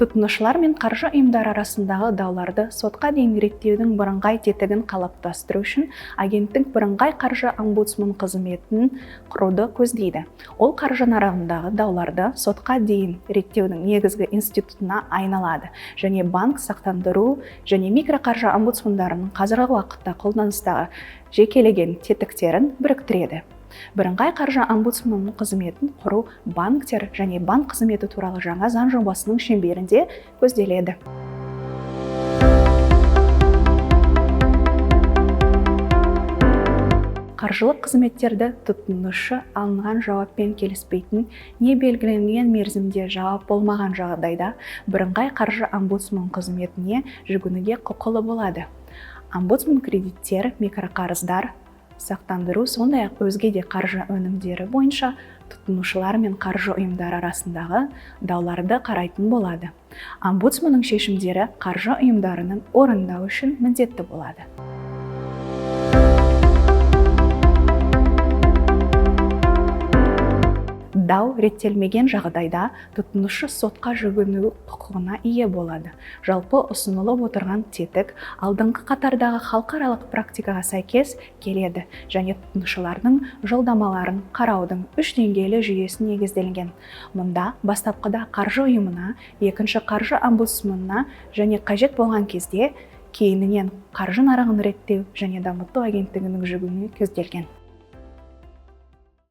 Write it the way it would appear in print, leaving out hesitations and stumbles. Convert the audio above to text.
Тұтынушылар мен қаржы ұйымдары арасындағы дауларды сотқа дейін реттеудің бірыңғай тетігін қалыптастыру үшін агенттік бірыңғай қаржы омбудсмен қызметін құруды көздейді. Ол қаржы нарығындағы дауларды сотқа дейін реттеудің негізгі институтына айналады және банк, сақтандыру және микроқаржы омбудсмандарының қазіргі уақытта қолданыстағы жекелеген тетіктерін біріктіреді. Бірыңғай қаржы омбудсменінің қызметін құру банктер және банк қызметі туралы жаңа заң жобасының шеңберінде көзделеді. Қаржылық қызметтерді тұтынушы алынған жауаппен келіспейтін не белгіленген мерзімде жауап болмаған жағдайда бірыңғай қаржы омбудсмен қызметіне жүгінуге құқылы болады. Омбудсмен кредиттер, микроқарыздар, сақтандыру, сондай-ақ өзге де қаржы өнімдері бойынша тұтынушылар мен қаржы ұйымдары арасындағы дауларды қарайтын болады. Омбудсменнің шешімдері қаржы ұйымдарының орындау үшін міндетті болады. Дау реттелмеген жағдайда тұтынушы сотқа жүгіну құқығына ие болады. Жалпы, ұсынылып отырған тетік алдыңғы қатардағы халықаралық практикаға сәйкес келеді және тұтынушылардың жолдамаларын қараудың үш деңгейлі жүйесіне негізделген. Мұнда бастапқыда қаржы ұйымына, екінші қаржы омбудсменына және қажет болған кезде кейіннен қаржы нарығын реттеу және дамыту агенттігінің жүгінуі көзделген.